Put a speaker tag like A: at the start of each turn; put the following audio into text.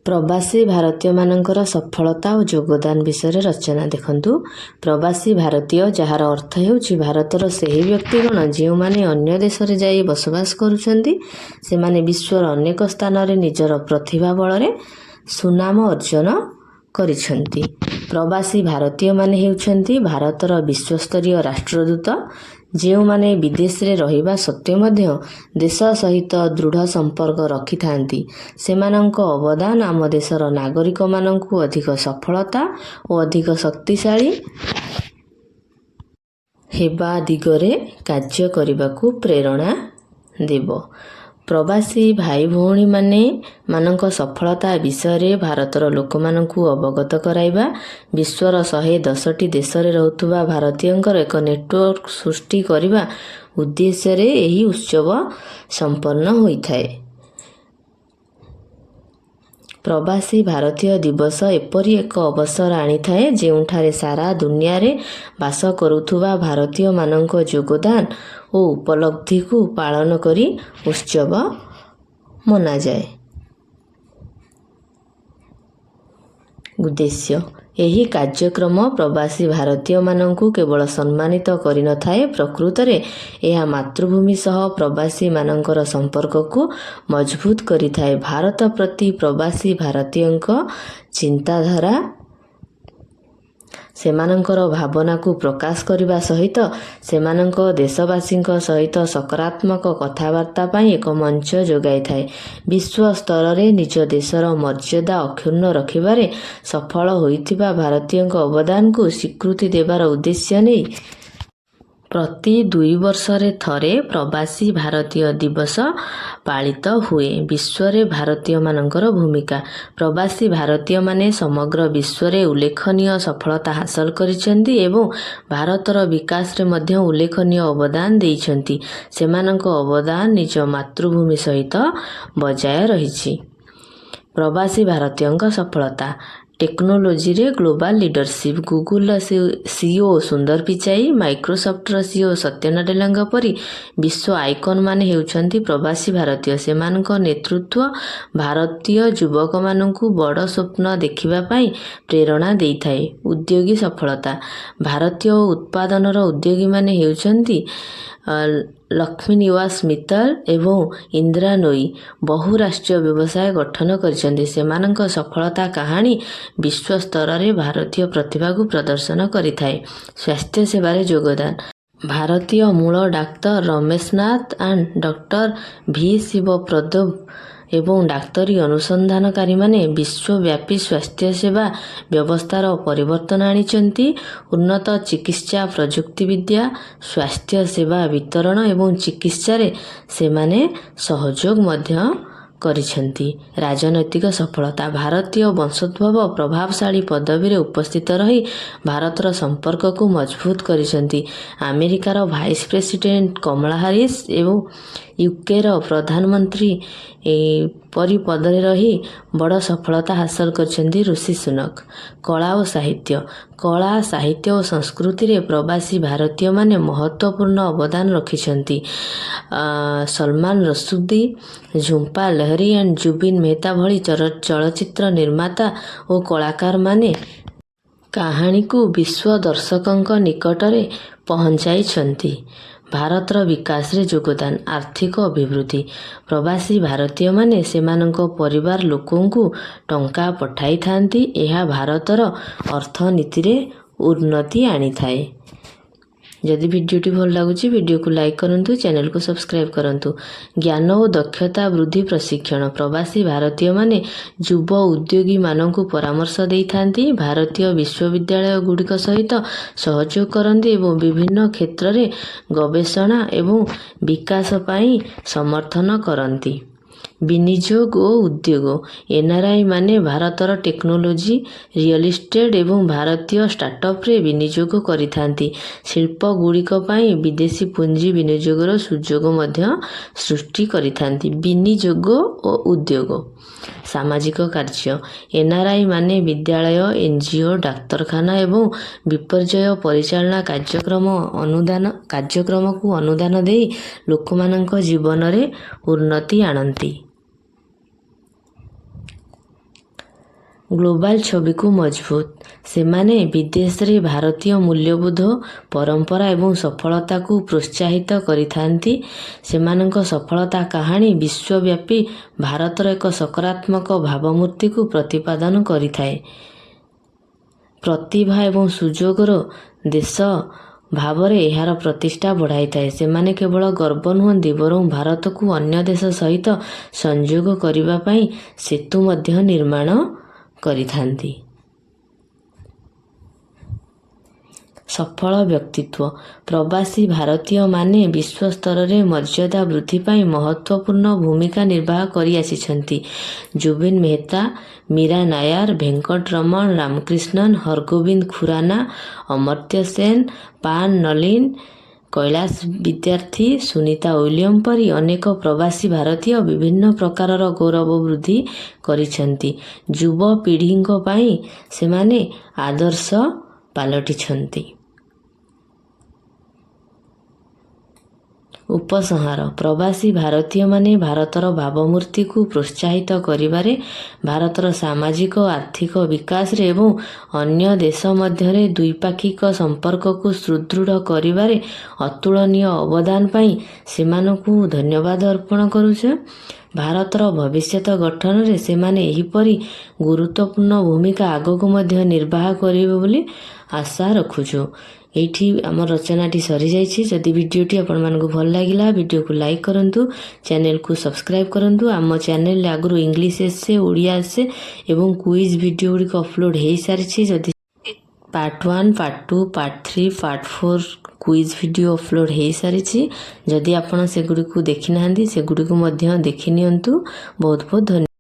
A: ପ୍ରବାସୀ ଭାରତୀୟମାନଙ୍କର ସଫଳତା ଓ ଯୋଗଦାନ ବିଷୟରେ ରଚନା ଦେଖନ୍ତୁ। ପ୍ରବାସୀ ଭାରତୀୟ, ଯାହାର ଅର୍ଥ ହେଉଛି ଭାରତର ସେହି ବ୍ୟକ୍ତିଗଣ ଯେଉଁମାନେ ଅନ୍ୟ ଦେଶରେ ଯାଇ ବସବାସ କରୁଛନ୍ତି, ସେମାନେ ବିଶ୍ୱର ଅନେକ ସ୍ଥାନରେ ନିଜର ପ୍ରତିଭା ବଳରେ ସୁନାମ ଅର୍ଜନ କରିଛନ୍ତି। ପ୍ରବାସୀ ଭାରତୀୟମାନେ ହେଉଛନ୍ତି ଭାରତର ବିଶ୍ୱସ୍ତରୀୟ ରାଷ୍ଟ୍ରଦୂତ, ଯେଉଁମାନେ ବିଦେଶରେ ରହିବା ସତ୍ତ୍ୱେ ମଧ୍ୟ ଦେଶ ସହିତ ଦୃଢ଼ ସମ୍ପର୍କ ରଖିଥାନ୍ତି। ସେମାନଙ୍କ ଅବଦାନ ଆମ ଦେଶର ନାଗରିକମାନଙ୍କୁ ଅଧିକ ସଫଳତା ଓ ଅଧିକ ଶକ୍ତିଶାଳୀ ହେବା ଦିଗରେ କାର୍ଯ୍ୟ କରିବାକୁ ପ୍ରେରଣା ଦେବ। ପ୍ରବାସୀ ଭାଇ ଭଉଣୀମାନେ ମାନଙ୍କ ସଫଳତା ବିଷୟରେ ଭାରତର ଲୋକମାନଙ୍କୁ ଅବଗତ କରାଇବା, ବିଶ୍ୱର 110ଟି ଦେଶରେ ରହୁଥିବା ଭାରତୀୟଙ୍କର ଏକ ନେଟୱାର୍କ ସୃଷ୍ଟି କରିବା ଉଦ୍ଦେଶ୍ୟରେ ଏହି ଉତ୍ସବ ସମ୍ପନ୍ନ ହୋଇଥାଏ। ପ୍ରବାସୀ ଭାରତୀୟ ଦିବସ ଏପରି ଏକ ଅବସର ଆଣିଥାଏ, ଯେଉଁଠାରେ ସାରା ଦୁନିଆରେ ବାସ କରୁଥିବା ଭାରତୀୟମାନଙ୍କ ଯୋଗଦାନ ଓ ଉପଲବ୍ଧିକୁ ପାଳନ କରି ଉତ୍ସବ ମନାଯାଏ। ଉଦ୍ଦେଶ୍ୟ: ଏହି କାର୍ଯ୍ୟକ୍ରମ ପ୍ରବାସୀ ଭାରତୀୟମାନଙ୍କୁ କେବଳ ସମ୍ମାନିତ କରିନଥାଏ, ପ୍ରକୃତରେ ଏହା ମାତୃଭୂମି ସହ ପ୍ରବାସୀମାନଙ୍କର ସମ୍ପର୍କକୁ ମଜବୁତ କରିଥାଏ। ଭାରତ ପ୍ରତି ପ୍ରବାସୀ ଭାରତୀୟଙ୍କ ଚିନ୍ତାଧାରା, ସେମାନଙ୍କର ଭାବନାକୁ ପ୍ରକାଶ କରିବା ସହିତ ସେମାନଙ୍କ ଦେଶବାସୀଙ୍କ ସହିତ ସକାରାତ୍ମକ କଥାବାର୍ତ୍ତା ପାଇଁ ଏକ ମଞ୍ଚ ଯୋଗାଇଥାଏ। ବିଶ୍ୱ ସ୍ତରରେ ନିଜ ଦେଶର ମର୍ଯ୍ୟାଦା ଅକ୍ଷୁଣ୍ଣ ରଖିବାରେ ସଫଳ ହୋଇଥିବା ଭାରତୀୟଙ୍କ ଅବଦାନକୁ ସ୍ୱୀକୃତି ଦେବାର ଉଦ୍ଦେଶ୍ୟ ନେଇ ପ୍ରତି 2 ବର୍ଷରେ ଥରେ ପ୍ରବାସୀ ଭାରତୀୟ ଦିବସ ପାଳିତ ହୁଏ। ବିଶ୍ୱରେ ଭାରତୀୟମାନଙ୍କର ଭୂମିକା: ପ୍ରବାସୀ ଭାରତୀୟମାନେ ସମଗ୍ର ବିଶ୍ୱରେ ଉଲ୍ଲେଖନୀୟ ସଫଳତା ହାସଲ କରିଛନ୍ତି ଏବଂ ଭାରତର ବିକାଶରେ ମଧ୍ୟ ଉଲ୍ଲେଖନୀୟ ଅବଦାନ ଦେଇଛନ୍ତି। ସେମାନଙ୍କ ଅବଦାନ ନିଜ ମାତୃଭୂମି ସହିତ ବଜାୟ ରହିଛି। ପ୍ରବାସୀ ଭାରତୀୟଙ୍କ ସଫଳତା: ଟେକ୍ନୋଲୋଜିରେ ଗ୍ଲୋବାଲ ଲିଡରସିପ୍। ଗୁଗୁଲର ସିଇଓ ସୁନ୍ଦର ପିଚାଇ, ମାଇକ୍ରୋସଫ୍ଟର ସିଇଓ ସତ୍ୟ ନାଡେଲାଙ୍କ ପରି ବିଶ୍ୱ ଆଇକନମାନେ ହେଉଛନ୍ତି ପ୍ରବାସୀ ଭାରତୀୟ। ସେମାନଙ୍କ ନେତୃତ୍ୱ ଭାରତୀୟ ଯୁବକମାନଙ୍କୁ ବଡ଼ ସ୍ୱପ୍ନ ଦେଖିବା ପାଇଁ ପ୍ରେରଣା ଦେଇଥାଏ। ଉଦ୍ୟୋଗୀ ସଫଳତା: ଭାରତୀୟ ଉତ୍ପାଦନର ଉଦ୍ୟୋଗୀମାନେ ହେଉଛନ୍ତି ଲକ୍ଷ୍ମୀନିବାସ ମିତ୍ତଲ ଏବଂ ଇନ୍ଦ୍ରା ନୋଇ ବହୁରାଷ୍ଟ୍ରୀୟ ବ୍ୟବସାୟ ଗଠନ କରିଛନ୍ତି। ସେମାନଙ୍କ ସଫଳତା କାହାଣୀ ବିଶ୍ୱ ସ୍ତରରେ ଭାରତୀୟ ପ୍ରତିଭାକୁ ପ୍ରଦର୍ଶନ କରିଥାଏ। ସ୍ୱାସ୍ଥ୍ୟ ସେବାରେ ଯୋଗଦାନ: ଭାରତୀୟ ମୂଳ ଡାକ୍ତର ରମେଶ ନାଥ ଆଣ୍ଡ ଡକ୍ଟର ଭି ଶିବ ପ୍ରଦଭ ଏବଂ ଡାକ୍ତରୀ ଅନୁସନ୍ଧାନକାରୀମାନେ ବିଶ୍ୱବ୍ୟାପୀ ସ୍ୱାସ୍ଥ୍ୟସେବା ବ୍ୟବସ୍ଥାର ପରିବର୍ତ୍ତନ ଆଣିଛନ୍ତି। ଉନ୍ନତ ଚିକିତ୍ସା ପ୍ରଯୁକ୍ତିବିଦ୍ୟା, ସ୍ୱାସ୍ଥ୍ୟ ସେବା ବିତରଣ ଏବଂ ଚିକିତ୍ସାରେ ସେମାନେ ସହଯୋଗ ମଧ୍ୟ କରିଛନ୍ତି। ରାଜନୈତିକ ସଫଳତା: ଭାରତୀୟ ବଂଶୋଦ୍ଭବ ପ୍ରଭାବଶାଳୀ ପଦବୀରେ ଉପସ୍ଥିତ ରହି ଭାରତର ସମ୍ପର୍କକୁ ମଜବୁତ କରିଛନ୍ତି। ଆମେରିକାର ଭାଇସ୍ ପ୍ରେସିଡେଣ୍ଟ କମଳା ହାରିସ୍ ଏବଂ ୟୁକେର ପ୍ରଧାନମନ୍ତ୍ରୀ ପରି ପଦରେ ରହି ବଡ଼ ସଫଳତା ହାସଲ କରିଛନ୍ତି ଋଷି ସୁନକ। କଳା ଓ ସାହିତ୍ୟ: କଳା, ସାହିତ୍ୟ ଓ ସଂସ୍କୃତିରେ ପ୍ରବାସୀ ଭାରତୀୟମାନେ ମହତ୍ତ୍ୱପୂର୍ଣ୍ଣ ଅବଦାନ ରଖିଛନ୍ତି। ସଲମାନ ରୁଶଦି, ଝୁମ୍ପା ଲାହିରୀ ଆଣ୍ଡ ଜୁବିନ ମେହତା ଭଳି ଚଳଚ୍ଚିତ୍ର ନିର୍ମାତା ଓ କଳାକାରମାନେ କାହାଣୀକୁ ବିଶ୍ୱ ଦର୍ଶକଙ୍କ ନିକଟରେ ପହଞ୍ଚାଇଛନ୍ତି। ଭାରତର ବିକାଶରେ ଯୋଗଦାନ: ଆର୍ଥିକ ଅଭିବୃଦ୍ଧି: ପ୍ରବାସୀ ଭାରତୀୟମାନେ ସେମାନଙ୍କ ପରିବାର ଲୋକଙ୍କୁ ଟଙ୍କା ପଠାଇଥାନ୍ତି। ଏହା ଭାରତର ଅର୍ଥନୀତିରେ ଉନ୍ନତି ଆଣିଥାଏ। ଯଦି ଭିଡ଼ିଓଟି ଭଲ ଲାଗୁଛି, ଭିଡ଼ିଓକୁ ଲାଇକ୍ କରନ୍ତୁ, ଚ୍ୟାନେଲକୁ ସବସ୍କ୍ରାଇବ୍ କରନ୍ତୁ। ଜ୍ଞାନ ଓ ଦକ୍ଷତା ବୃଦ୍ଧି ପ୍ରଶିକ୍ଷଣ: ପ୍ରବାସୀ ଭାରତୀୟମାନେ ଯୁବ ଉଦ୍ୟୋଗୀମାନଙ୍କୁ ପରାମର୍ଶ ଦେଇଥାନ୍ତି, ଭାରତୀୟ ବିଶ୍ୱବିଦ୍ୟାଳୟଗୁଡ଼ିକ ସହିତ ସହଯୋଗ କରନ୍ତି ଏବଂ ବିଭିନ୍ନ କ୍ଷେତ୍ରରେ ଗବେଷଣା ଏବଂ ବିକାଶ ପାଇଁ ସମର୍ଥନ କରନ୍ତି। ବିନିଯୋଗ ଓ ଉଦ୍ୟୋଗ: ଏନ୍ଆର୍ଆଇମାନେ ଭାରତର ଟେକ୍ନୋଲୋଜି, ରିଅଲ ଇଷ୍ଟେଟ୍ ଏବଂ ଭାରତୀୟ ଷ୍ଟାର୍ଟଅପ୍ରେ ବିନିଯୋଗ କରିଥାନ୍ତି। ଶିଳ୍ପଗୁଡ଼ିକ ପାଇଁ ବିଦେଶୀ ପୁଞ୍ଜି ବିନିଯୋଗର ସୁଯୋଗ ମଧ୍ୟ ସୃଷ୍ଟି କରିଥାନ୍ତି। ବିନିଯୋଗ ଓ ଉଦ୍ୟୋଗ। ସାମାଜିକ କାର୍ଯ୍ୟ: ଏନ୍ଆର୍ଆଇମାନେ ବିଦ୍ୟାଳୟ, ଏନ୍ଜିଓ, ଡାକ୍ତରଖାନା ଏବଂ ବିପର୍ଯ୍ୟୟ ପରିଚାଳନା କାର୍ଯ୍ୟକ୍ରମକୁ ଅନୁଦାନ ଦେଇ ଲୋକମାନଙ୍କ ଜୀବନରେ ଉନ୍ନତି ଆଣନ୍ତି। ଗ୍ଲୋବାଲ ଛବିକୁ ମଜବୁତ। ସେମାନେ ବିଦେଶରେ ଭାରତୀୟ ମୂଲ୍ୟବୋଧ, ପରମ୍ପରା ଏବଂ ସଫଳତାକୁ ପ୍ରୋତ୍ସାହିତ କରିଥାନ୍ତି। ସେମାନଙ୍କ ସଫଳତା କାହାଣୀ ବିଶ୍ୱବ୍ୟାପୀ ଭାରତର ଏକ ସକାରାତ୍ମକ ଭାବମୂର୍ତ୍ତିକୁ ପ୍ରତିପାଦନ କରିଥାଏ। ପ୍ରତିଭା ଏବଂ ସୁଯୋଗର ଦେଶ ଭାବରେ ଏହାର ପ୍ରତିଷ୍ଠା ବଢ଼ାଇଥାଏ। ସେମାନେ କେବଳ ଗର୍ବ ନୁହନ୍ତି, ବରଂ ଭାରତକୁ ଅନ୍ୟ ଦେଶ ସହିତ ସଂଯୋଗ କରିବା ପାଇଁ ସେତୁ ମଧ୍ୟ ନିର୍ମାଣ କରିଥାନ୍ତି। ସଫଳ ବ୍ୟକ୍ତିତ୍ୱ। ପ୍ରବାସୀ ଭାରତୀୟମାନେ ବିଶ୍ୱ ସ୍ତରରେ ମର୍ଯ୍ୟାଦା ବୃଦ୍ଧି ପାଇଁ ମହତ୍ତ୍ୱପୂର୍ଣ୍ଣ ଭୂମିକା ନିର୍ବାହ କରିଆସିଛନ୍ତି। ଜୁବିନ ମେହତା, ମୀରା ନାୟାର, ଭେଙ୍କଟରମଣ ରାମକ୍ରିଷ୍ଣନ, ହରଗୋବିନ୍ଦ ଖୁରାନା, ଅମର୍ତ୍ତ୍ୟ ସେନ, ପାନ ନଲିନ, କୈଳାସ ବିଦ୍ୟାର୍ଥୀ, ସୁନିତା ୱିଲିୟମ ପରି ଅନେକ ପ୍ରବାସୀ ଭାରତୀୟ ବିଭିନ୍ନ ପ୍ରକାରର ଗୌରବ ବୃଦ୍ଧି କରିଛନ୍ତି। ଯୁବପିଢ଼ିଙ୍କ ପାଇଁ ସେମାନେ ଆଦର୍ଶ ପାଲଟିଛନ୍ତି। ଉପସଂହାର। ପ୍ରବାସୀ ଭାରତୀୟମାନେ ଭାରତର ଭାବମୂର୍ତ୍ତିକୁ ପ୍ରୋତ୍ସାହିତ କରିବାରେ, ଭାରତର ସାମାଜିକ ଆର୍ଥିକ ବିକାଶରେ ଏବଂ ଅନ୍ୟ ଦେଶ ମଧ୍ୟରେ ଦ୍ୱିପାକ୍ଷିକ ସମ୍ପର୍କକୁ ସୁଦୃଢ଼ କରିବାରେ ଅତୁଳନୀୟ ଅବଦାନ ପାଇଁ ସେମାନଙ୍କୁ ଧନ୍ୟବାଦ ଅର୍ପଣ କରୁଛୁ। ଭାରତର ଭବିଷ୍ୟତ ଗଠନରେ ସେମାନେ ଏହିପରି ଗୁରୁତ୍ୱପୂର୍ଣ୍ଣ ଭୂମିକା ଆଗକୁ ମଧ୍ୟ ନିର୍ବାହ କରିବେ ବୋଲି ଆଶା ରଖୁଛୁ। ଏଇଠି ଆମ ରଚନାଟି ସରିଯାଇଛି। ଯଦି ଭିଡ଼ିଓଟି ଆପଣମାନଙ୍କୁ ଭଲ ଲାଗିଲା, ଭିଡ଼ିଓକୁ ଲାଇକ୍ କରନ୍ତୁ, ଚ୍ୟାନେଲକୁ ସବସ୍କ୍ରାଇବ୍ କରନ୍ତୁ। ଆମ ଚ୍ୟାନେଲରେ ଆଗରୁ ଇଂଲିଶ ଏସେ, ଓଡ଼ିଆ ଏସେ ଏବଂ କୁଇଜ୍ ଭିଡ଼ିଓ ଗୁଡ଼ିକ ଅପଲୋଡ଼ ହୋଇସାରିଛି। ଯଦି part 1, part 2, part 3, part 4 quiz video upload ହୋଇସାରିଛି, ଯଦି ଆପଣ ସେଗୁଡ଼ିକୁ ଦେଖିନାହାନ୍ତି, ସେଗୁଡ଼ିକୁ ମଧ୍ୟ ଦେଖିନିଅନ୍ତୁ। ବହୁତ ବହୁତ ଧନ୍ୟବାଦ।